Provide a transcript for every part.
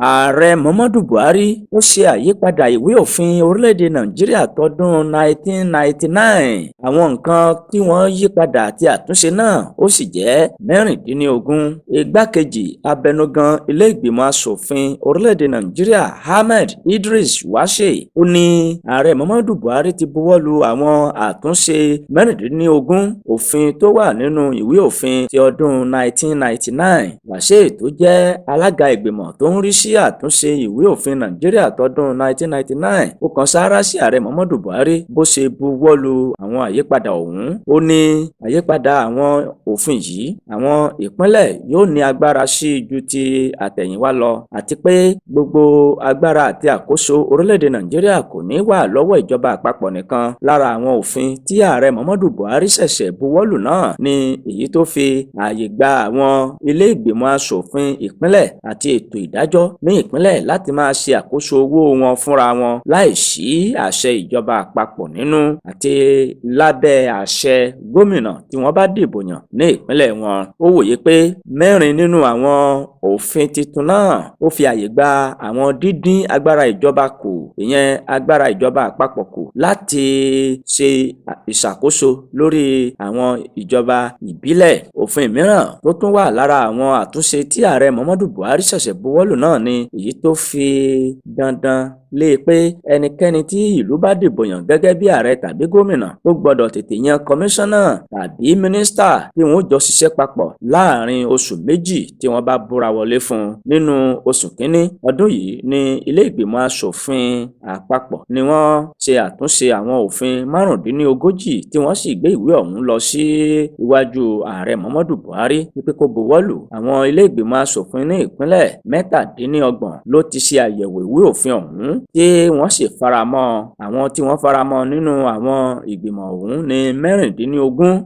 Ààrẹ Muhammadu Buhari ó ṣe àyípadà ìwé òfin orílẹ̀-èdè Nàìjíríà tọdún 1999. Àwọn nǹkan tí wọ́n yí padà àti àtúnṣe náà ó sì jẹ́ 16. Igbákejì abẹnugan ilé ìgbìmọ̀ aṣòfin orílẹ̀-èdè Nàìjíríà, Ahmed Idris Wase, ó ní ààrẹ Muhammadu Buhari ti buwọ́ lu àwọn àtúnṣe 16 òfin tó wà nínú ìwé òfin ti ọdún 1999. Wase, tó jẹ́ alága ìgbìmọ̀ tó ń rí sí àtúnṣe ìwé òfin Nàìjíríà tọdún 1999, ó kan sáárá sí ààrẹ Muhammadu Buhari bó ṣe buwọ́ lu àwọn àyípadà ọ̀hún. Ó ní àyípadà àwọn òfin yìí, àwọn ìpínlẹ̀ yóò ní agbára sí i ju ti àtẹ̀yìnwá lọ, àti pé gbogbo agbára àti àkóso orílẹ̀-èdè Nàìjíríà kò ní wà lọ́wọ́ ìjọba àpapọ̀ nìkan. Lára àwọn òfin tí ààrẹ Muhammadu Buhari ṣẹ̀ṣẹ̀ buwọ́lù náà ni èyí tó fi ààyè gba àwọn ilé ìgbìmọ̀ aṣòfin ìpínlẹ̀ àti ètò ìdájọ́ ní ìpínlẹ̀ láti máa ṣe àkóso owó wọn fúnra wọn láì sí àṣẹ ìjọba àpapọ̀ nínú, àti lábẹ́ àṣẹ gómìnà tí wọ́n bá dìbò yàn ní ìpínlẹ̀ wọn. Ó wòye pé mẹ́rin nínú àwọn òfin tuntun náà ó fi àyè gba àwọn dídín agbára ìjọba kù, ìyẹn agbára ìjọba àpapọ̀ kù, láti ṣe ìṣàkóso lórí àwọn ìjọba ìbílẹ̀. Òfin mìíràn tó tún wà lára àwọn àtúnṣe tí ààrẹ Muhammadu Buhari ṣẹ̀ṣẹ̀ buwọ́lù náà ni èyí tó fi dandan lé e pé ẹnikẹ́ni tí ìlú bá dìbò yàn gẹ́gẹ́ bí ààrẹ tàbí gómìnà, ó gbọ́dọ̀ tètè yan kọmíṣánná tàbí mínísítà tí wọ́n jọ ṣiṣẹ́ papọ̀ láàrin oṣù 2 tí wọ́n bá búra wọlé fún un. Nínú oṣù kínní ọdún yìí ní ilé ìgbìmọ̀ aṣòfin àpapọ̀ ni wọ́n ṣe àtúnṣe àwọn òfin 35, tí wọ́n sì gbé ìwé ọ̀hún lọ sí iwájú ààrẹ Muhammadu Buhari wípé kó buwọ́lù. Àwọn ilé ìgbìmọ̀ aṣòfin ní ìpínlẹ̀ 27 ló ti ṣe àyẹ̀wò ìwé òfin ọ̀hún, tí wọ́n sì faramọ́. Àwọn tí wọ́n faramọ́ nínú àwọn ìgbìmọ̀ ọ̀hún ní 16,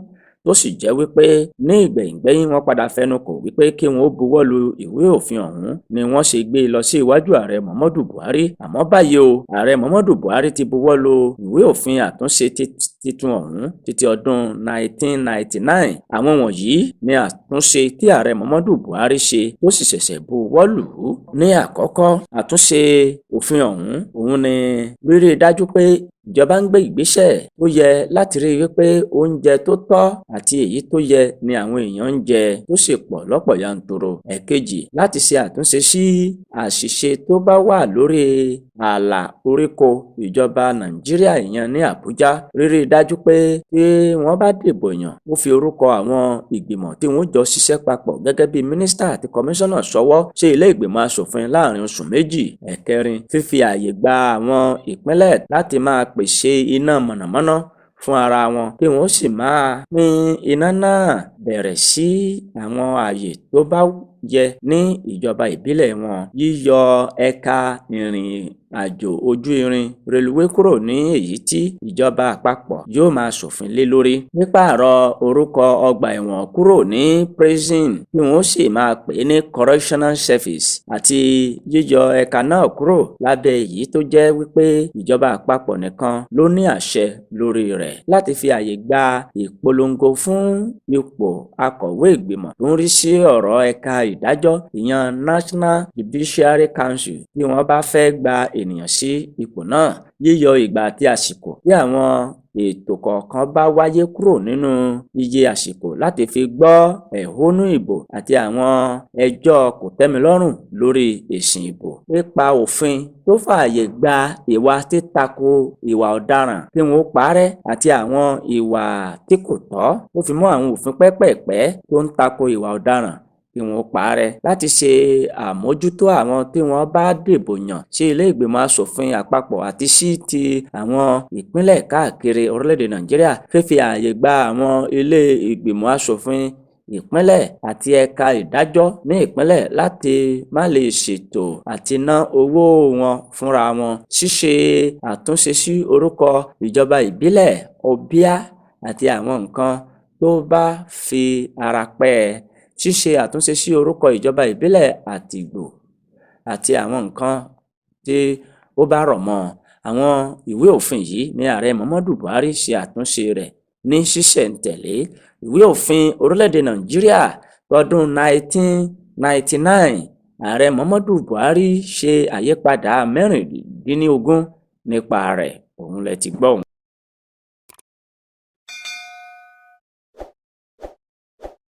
tó sì jẹ́ wípé ní ìgbẹ̀yìngbẹ́yín wọ́n padà fẹnu kò wípé kí wọ́n ó buwọ́ lu ìwé òfin ọ̀hún ni wọ́n ṣe gbé e lọ sí iwájú ààrẹ Muhammadu Buhari. Àmọ́ báyìí o, ààrẹ Muhammadu Buhari ti buwọ́ lu ìwé òfin àtúnṣe titun ọ̀hún títí ọdún 1999. Àwọn wọ̀nyí ni àtúnṣe tí ààrẹ Muhammadu Buhari ṣe tó sì ṣẹ̀ṣẹ̀ buwọ́ lù ú. Ní àkọ́kọ́, àtúnṣe òfin ọ̀hún òun ni rírí dájú pé ìjọba ń gbé ìgbésẹ̀ tó yẹ láti rí i wípé oúnjẹ tó tọ́ àti èyí tó yẹ ni àwọn èèyàn ń jẹ, tó sì pọ̀ lọ́pọ̀ yanturu. Ẹ̀kejì, láti ṣe àtúnṣe sí àṣìṣe tó bá wà lórí ààlà oríko ìjọba Nàìjíríà, ìyẹn ní Àbújá. Rírí dájú pé tí wọ́n bá dìbò yàn, ó fi orúkọ àwọn ìgbìmọ̀ tí wọ́n jọ ṣiṣẹ́ papọ̀ gẹ́gẹ́ bí mínísítà àti kọmíṣánná ṣọwọ́ sí ilé ìgbìmọ̀ aṣòfin láàrin oṣù 2. Ẹ̀kẹrin, fífi ààyè gba àwọn ìpínlẹ̀ láti máa pèsè iná mọ̀nàmọ́ná fún ara wọn, kí wọ́n sì máa pín iná náà bẹ̀rẹ̀ sí àwọn ààyè tó bá yẹ ní ìjọba ìbílẹ̀ wọn. Yíyọ ẹ̀ka ìrìn àjò ojú irin reluwé kúrò ní èyí tí ìjọba àpapọ̀ yóò máa ṣòfin lé lórí. Pípààrọ̀ orúkọ ọgbà ẹ̀wọ̀n kúrò ní prison, kí wọ́n sì máa pè é ní correctional service, àti yíyọ ẹ̀ka náà kúrò lábẹ́ èyí tó jẹ́ wípé ìjọba àpapọ̀ nìkan ló ní àṣẹ lórí rẹ̀. Láti fi àyè gba ìpolongo fún ipò akọ̀wé ìgbìmọ̀ tó ń rí sí ọ̀rọ̀ ẹ̀ka ìdájọ́, ìyẹn National Judiciary Council, tí wọ́n bá fẹ́ gba ènìyàn sí ipò náà. Yíyọ ìgbà àti àsìkò tí àwọn ètò kọ̀ọ̀kan bá wáyé kúrò nínú iye àsìkò láti fi gbọ́ ẹ̀hónú ìbò àti àwọn ẹjọ́ kòtẹ́milọ́rùn lórí èsì ìbò. Pípa òfin tó fààyè gba ìwà títako ìwà ọ̀daràn kí wọ́n ó parẹ́, àti àwọn ìwà tí kò tọ́, tó fi mọ́ àwọn òfin pẹ́pẹ̀ẹ̀pẹ́ tó ń tako ìwà ọ̀daràn kí wọ́n parẹ́. Láti ṣe àmójútó àwọn tí wọ́n bá dìbò yàn sí ilé ìgbìmọ̀ aṣòfin àpapọ̀ àti sí ti àwọn ìpínlẹ̀ káàkiri orílẹ̀-èdè Nàìjíríà. Fífi ààyè gba àwọn ilé ìgbìmọ̀ aṣòfin ìpínlẹ̀ àti ẹ̀ka ìdájọ́ ní ìpínlẹ̀ láti má lè ṣètò àti ná owó wọn fúnra wọn. Ṣíṣe àtúnṣe sí orúkọ ìjọba ìbílẹ̀ Ọ̀bíà àti àwọn nǹkan tó bá fi ara pẹ́ ẹ. Ṣíṣe àtúnṣe sí orúkọ ìjọba ìbílẹ̀ Àtìgbò àti àwọn nǹkan tí ó bá rọ̀ mọ́. Àwọn ìwé òfin yìí ní ààrẹ Muhammadu Buhari ṣe àtúnṣe rẹ̀ ní ṣísẹ̀ntẹ̀lé. Ìwé òfin orílẹ̀-èdè Nàìjíríà tọdún 1999. Ààrẹ Muhammadu Buhari ṣe àyípadà 16 nípa rẹ̀, òun lẹ ti gbọ́ òun.